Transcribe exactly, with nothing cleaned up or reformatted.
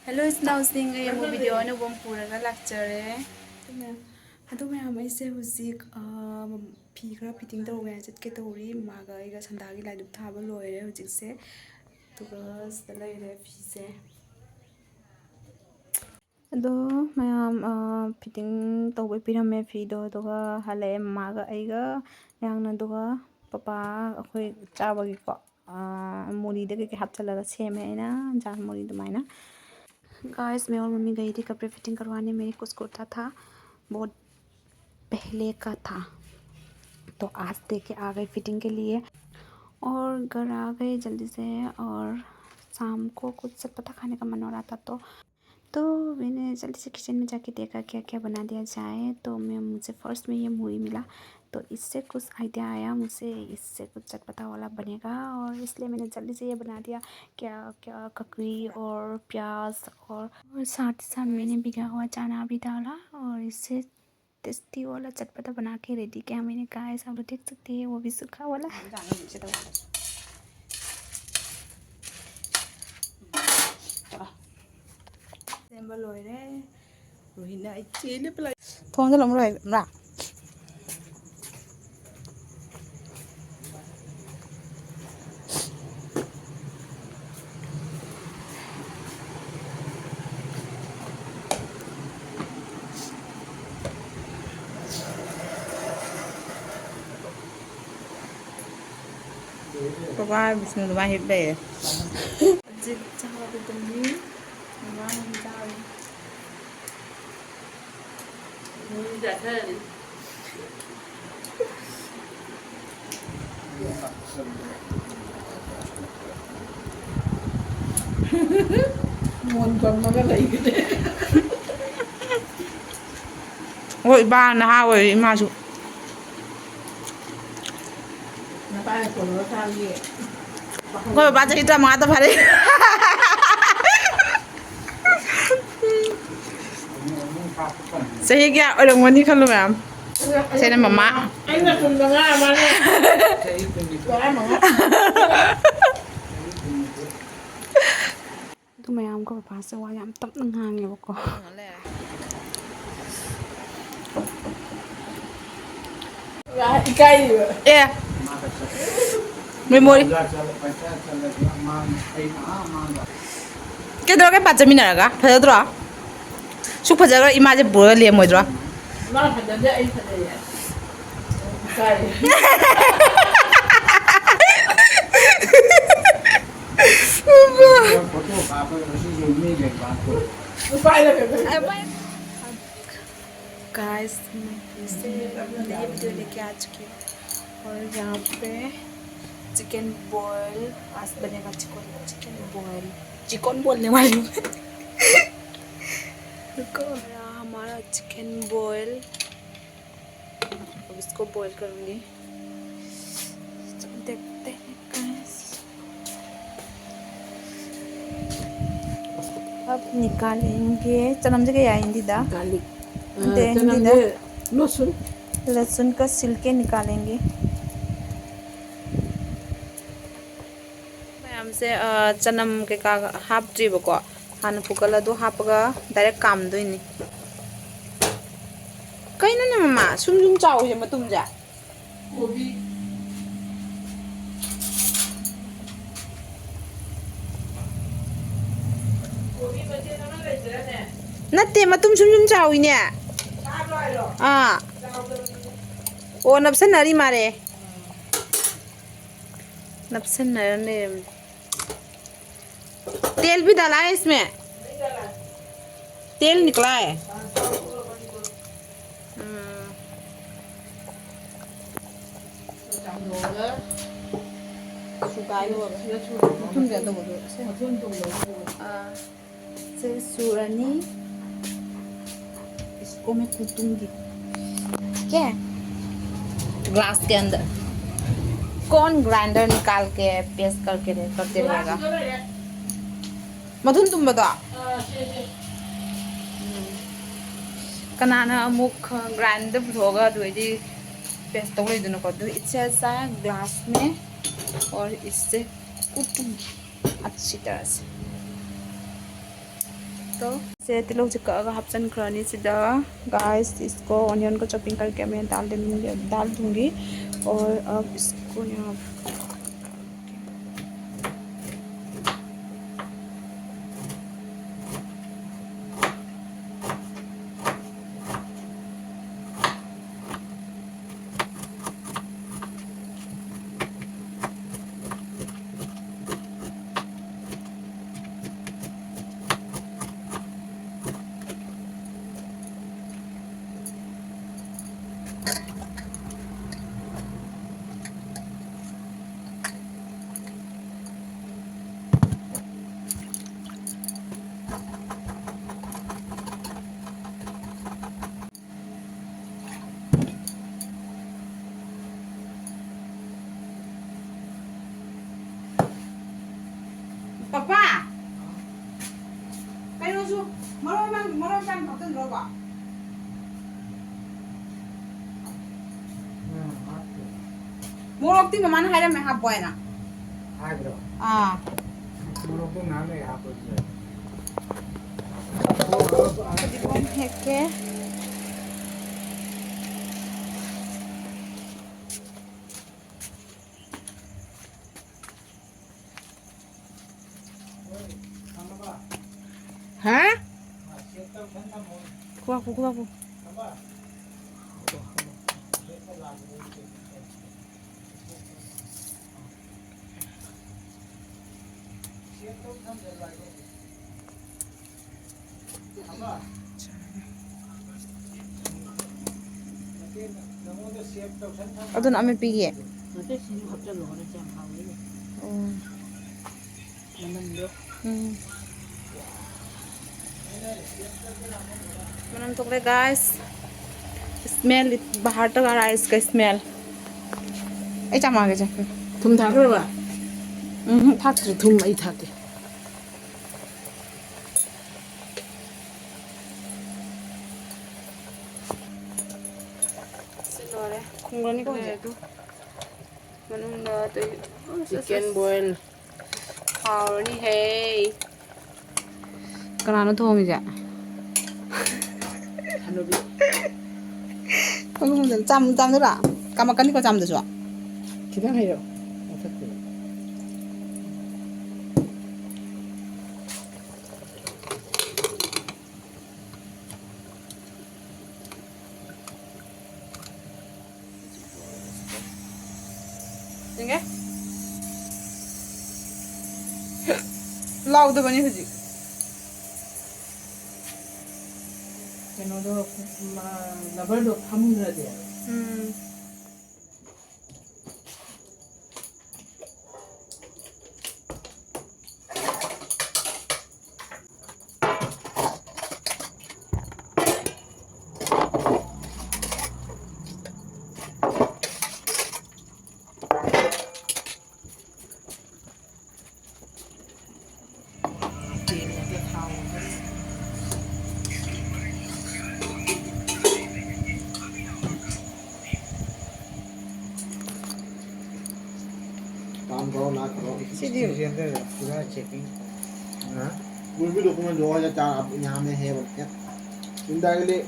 Hello ꯏꯆꯤꯟ ꯏꯅꯥꯎꯁꯤꯡ, ꯑꯩ ꯑꯃꯨꯛ ꯚꯤꯗꯤꯑꯣ ꯑꯅꯧꯕ ꯑꯃ ꯄꯨꯔꯒ ꯂꯥꯛꯆꯔꯦ꯫ ꯑꯗꯣ ꯃꯌꯥꯝ, ꯑꯩꯁꯦ ꯍꯧꯖꯤꯛ, ꯑ, ꯐꯤ ꯈꯔ ꯐꯤꯠꯇꯤꯡ ꯇꯧꯕ ꯆꯠꯀꯦ ꯇꯧꯔꯤ꯫ ꯃꯥꯒ ꯑꯩꯒ ꯁꯟꯗꯥꯒꯤ ꯂꯥꯏꯗꯨꯛ ꯊꯥꯕ ꯂꯣꯏꯔꯦ ꯍꯧꯖꯤꯛꯁꯦ꯫ ꯑꯗꯨꯒ ꯁꯤꯗ ꯂꯩꯔꯦ ꯐꯤꯁꯦ꯫ ꯑꯗꯣ ꯃꯌꯥꯝ, ꯑ, ꯐꯤꯠꯇꯤꯡ ꯇꯧꯕꯩ ꯄꯤꯔꯝꯃꯦ ꯐꯤꯗꯣ꯫ ꯑꯗꯨꯒ ꯍꯜꯂꯛꯑꯦ ꯃꯃꯥꯒ ꯑꯩꯒ ꯃꯌꯥꯝꯅ꯫ ꯑꯗꯨꯒ ꯄꯄꯥ ꯑꯩꯈꯣꯏ ꯆꯥꯕꯒꯤꯀꯣ, ꯑ, ꯃꯣꯔꯤꯗ ꯀꯩꯀꯩ ꯍꯥꯞꯆꯤꯜꯂꯒ ꯁꯦꯝꯃꯦ ꯑꯩꯅ, ꯖꯥꯜ ꯃꯣꯔꯤ ꯑꯗꯨꯃꯥꯏꯅ꯫ गाइस, मैं और मम्मी गई थी कपड़े फिटिंग करवाने। मेरी कुछ कुर्ता था, बहुत पहले का था, तो आज दे के आ गई फिटिंग के लिए। और घर आ गए जल्दी से, और शाम को कुछ चटपटा खाने का मन हो रहा था, तो तो मैंने जल्दी से किचन में जाके देखा क्या क्या बना दिया जाए। तो मैं, मुझे फर्स्ट में ये मूली मिला, तो इससे कुछ आइडिया आया मुझे, इससे कुछ चटपटा वाला बनेगा, और इसलिए मैंने जल्दी से ये बना दिया। क्या क्या ककड़ी और प्याज और, और साथ ही साथ मैंने भिगा हुआ चना भी डाला, और इससे टेस्टी वाला चटपटा बना के रेडी किया मैंने। गाइस, आप लोग देख सकते हैं, वो भी सूखा वाला। ꯁꯦꯝꯕ ꯂꯣꯏꯔꯦ꯫ ꯔꯣꯍꯤꯅ ꯑꯩ ꯆꯦꯜꯂꯦ ꯄ꯭ꯂꯥꯏ꯫ ꯊꯣꯡꯗ ꯂꯣꯝ ꯂꯣꯏꯔꯕ꯭ꯔꯥ? ꯕꯕꯥ ꯕꯤꯁꯅꯨ ꯑꯗꯨꯃꯥꯏꯅ ꯍꯤꯞ ꯂꯩꯔꯦ꯫ ꯍꯧꯖꯤꯛ ꯆꯥꯕ ꯇꯨꯝꯃꯤ꯫ ꯕꯕꯥ ꯍꯧꯖꯤꯛ ꯆꯥꯔꯤ꯫ ꯃꯣꯟ ꯄꯝꯃꯒ ꯂꯩꯈ꯭ꯔꯦ꯫ ꯍꯣꯏ, ꯏꯕꯥ ꯅꯍꯥ ꯑꯣꯏꯔꯤ, ꯏꯃꯥꯁꯨ꯫ ꯅꯄꯥꯅ ꯀꯣꯜꯂꯒ ꯊꯥꯒꯤ꯫ ꯑꯩꯈꯣꯏ ꯕꯕꯥ ꯆꯍꯤ ꯇꯔꯥꯃꯉꯥꯗ ꯐꯥꯔꯦ꯫ ꯆꯍꯤ ꯀꯌꯥ ꯑꯣꯏꯔꯝꯒꯅꯤ ꯈꯜꯂꯨ ꯃꯌꯥꯝ꯫ ꯁꯤꯅ ꯃꯃꯥ꯫ ꯑꯩꯅ ꯀꯨꯟ ꯃꯉꯥ, ꯃꯥꯅ ꯇꯔꯥꯃꯉꯥ꯫ ꯃꯌꯥꯝꯒ ꯄꯄꯥꯁꯦ ꯋꯥ ꯌꯥꯝ ꯇꯞꯅ ꯉꯥꯡꯉꯦꯕꯀꯣ꯫ ꯏꯀꯥꯏꯔꯤꯕ꯫ ꯑꯦ꯫ ꯃꯦꯃꯣꯔꯤ꯫ ꯀꯩꯗꯧꯔꯒꯦ ꯄꯥ ꯆꯠꯃꯤꯟꯅꯔꯒ? ꯐꯖꯗ꯭ꯔꯣ? ꯁꯨꯛ ꯐꯖꯈ꯭ꯔ ꯏꯃꯥꯁꯦ ꯄꯨꯔꯒ ꯂꯦꯝꯃꯣꯏꯗ꯭ꯔꯣ? ꯏꯃꯥ ꯐꯖꯗꯦ, ꯑꯩ ꯐꯖꯩꯌꯦ꯫ ꯏꯀꯥꯏ꯫ ꯐꯣꯇꯣ ꯀꯥꯞꯄꯒ ꯉꯁꯤꯁꯦ ꯃꯤ ꯂꯩꯕ꯫ ꯎꯄꯥꯏ ꯂꯩꯇꯦ꯫ गाइस, मैं फिर से नई वीडियो लेके आ चुकी हूँ और यहाँ पे चिकन बॉयल आज बनेगा। चिकन, चिकन बॉयल, चिकन बोलने वाली हूँ। रुको, यहाँ हमारा चिकन बॉयल, अब इसको बॉयल करूँगी। देखते हैं गाइस। अब निकालेंगे। चनम जगह आएंगी दा। गार्लिक। दे, हाँ, चनम दे। लहसुन। लहसुन का छिलके निकालेंगे। ꯃꯌꯥꯝꯁꯦ, ꯑ, ꯆꯅꯝ ꯀꯩꯀꯥ ꯍꯥꯞꯇ꯭ꯔꯤꯕꯀꯣ꯫ ꯍꯥꯟꯅ ꯀꯨꯀꯔ ꯑꯗꯨ ꯍꯥꯞꯄꯒ ꯗꯥꯏꯔꯦꯛ ꯀꯥꯝꯗꯣꯏꯅꯤ꯫ ꯀꯩꯅꯣꯅꯦ ꯃꯃꯥ, ꯁꯨꯝ ꯁꯨꯝ ꯆꯥꯎꯋꯤꯁꯦ ꯃꯇꯨꯝꯁꯦ? ꯀꯣꯕꯤ꯫ ꯀꯣꯕꯤ ꯃꯆꯦꯠ ꯑꯃ ꯂꯩꯇ꯭ꯔꯅꯦ? ꯅꯠꯇꯦ, ꯃꯇꯨꯝ ꯁꯨꯝ ꯁꯨꯝ ꯆꯥꯎꯋꯤꯅꯦ꯫ ꯆꯥꯗ꯭ꯔꯣ ꯍꯥꯏꯔꯣ? ꯑꯥ꯫ ꯆꯥꯎꯗꯕꯅꯤ꯫ ꯑꯣ, ꯅꯞꯁꯟꯅꯔꯤ ꯃꯥꯜꯂꯦ꯫ ꯅꯞꯁꯟꯅꯔ ꯂꯩꯔꯝꯃꯦ꯫ तेल भी डाला है इसमें? तेल निकला है। ꯎꯝ꯫ ꯁꯨꯒꯥꯏꯔꯣ꯫ ꯃꯊꯨꯟ ꯀꯩꯅꯣ ꯇꯧꯕꯗꯣ꯫ ꯑꯥ꯫ ꯁꯦ ꯁꯨꯔꯅꯤ꯫ इसको मैं कूटूंगी। क्या है? ग्लास के अंदर। कौन ग्राइंडर निकाल के पेस्ट करके रहे, करते रहेगा? ꯃꯊꯨꯟ ꯇꯨꯝꯕꯗꯣ? ꯎꯝ꯫ ꯀꯅꯥꯅ ꯑꯃꯨꯛ ꯒ꯭ꯔꯥꯏꯟꯗꯔ ꯄꯨꯊꯣꯛꯑꯒ ꯑꯗꯨ ꯑꯣꯏꯗꯤ ꯄꯦꯁ ꯇꯧ ꯂꯩꯗꯅꯀꯣ? ꯑꯗꯨ इसे ऐसा ग्लास में और इससे कूटूंगी अच्छी तरह से। ꯁꯦ ꯇꯤꯜꯍꯧꯁꯦ ꯀꯛꯑꯒ ꯍꯥꯞꯆꯤꯟꯈ꯭ꯔꯅꯤ ꯁꯤꯗ꯫ Guys, इसको onion को chopping करके मैं डाल देंगे दाल दूंगी। और अब इसको यहाँ ꯄꯄꯥ, ꯀꯩꯅꯣꯁꯨ ꯃꯔꯣꯏ ꯃꯔꯣꯏ ꯃꯄꯥꯡ ꯍꯥꯞꯆꯤꯟꯗ꯭ꯔꯣꯕ? ꯎꯝ, ꯍꯥꯞꯇꯦ꯫ ꯃꯣꯔꯣꯛꯇꯤ ꯃꯃꯥꯅ ꯍꯥꯏꯔꯝꯃꯦ ꯍꯥꯞꯄꯣ ꯍꯥꯏꯅ꯫ ꯍꯥꯏꯕ꯭ꯔꯣ? ꯑꯥ꯫ ꯃꯣꯔꯣꯛꯇꯣ ꯉꯥꯏꯍꯥꯛ ꯂꯩꯔ ꯍꯥꯞꯄꯁꯨ ꯌꯥꯏ꯫ ꯐꯗꯤꯒꯣꯝ ꯍꯦꯛꯀꯦ꯫ ꯍꯥ? ꯈꯨꯕꯥꯛꯄꯨ, ꯈꯨꯕꯥꯛꯄꯨ꯫ ꯑꯗꯨꯅ ꯑꯃ ꯄꯤꯒꯦ꯫ ꯅꯠꯇꯦ, ꯁꯤꯁꯨ ꯍꯥꯞꯆꯜꯂꯣ, ꯍꯣꯔꯦꯟ ꯌꯥꯝ ꯍꯥꯎꯋꯦ꯫ ꯑꯣ꯫ ꯃꯅꯝꯗꯣ꯫ ꯎꯝ꯫ ꯃꯅꯝ ꯊꯣꯛꯂꯦ, guys꯫ Smell it, ꯕꯍꯥꯔ tug rice ꯀ smell꯫ ꯑꯩ ꯆꯥꯝꯃꯛꯑꯒꯦ ꯁꯦ꯫ ꯊꯨꯝ ꯊꯥꯛꯈ꯭ꯔꯕ? ꯎꯝ, ꯊꯥꯛꯇ꯭ꯔꯤ꯫ ꯊꯨꯝ ꯑꯩ ꯊꯥꯛꯀꯦ꯫ ꯁꯤ ꯂꯣꯏꯔꯦ꯫ ꯈꯨꯝꯒ꯭ꯔꯅꯤꯀꯣ ꯍꯧꯖꯤꯛ? ꯂꯣꯏꯔꯦ ꯑꯗꯨ꯫ ꯃꯅꯨꯡꯗ ꯑꯗꯩ ꯑꯁ, ꯑꯁ, chicken ꯑꯁ꯫ Boil꯫ ꯍꯥꯎꯔꯅꯤꯍꯦ꯫ ꯀꯅꯥꯅꯣ ꯊꯣꯡꯉꯤꯁꯦ? ꯍꯅꯨꯕꯤ꯫ ꯈꯪꯉꯝꯗꯅ ꯆꯥꯝ-, ꯆꯥꯝꯗꯣꯏꯔꯥ? ꯀꯥꯝꯃꯛꯀꯅꯤꯀꯣ ꯆꯥꯝꯗꯁꯨ꯫ ꯈꯤꯇꯪ ꯍꯩꯔꯛꯑꯣ꯫ ꯃꯊꯛꯇꯨꯗ꯫ ꯌꯦꯡꯒꯦ꯫ ꯂꯥꯎꯗꯕꯅꯤ ꯍꯧꯖꯤꯛ꯫ ꯀꯩꯅꯣꯗꯣ, ꯃꯥ, ꯂꯕꯔꯗꯣ ꯐꯝꯈ꯭ꯔꯗꯤ꯫ ꯎꯝ꯫ काम करो ना करो। सीधी। पूरा चेकिंग। हाँ? कुछ भी डॉक्यूमेंट जो है, चार आप यहाँ में है, बोलते हैं। इंदिरा के लिए।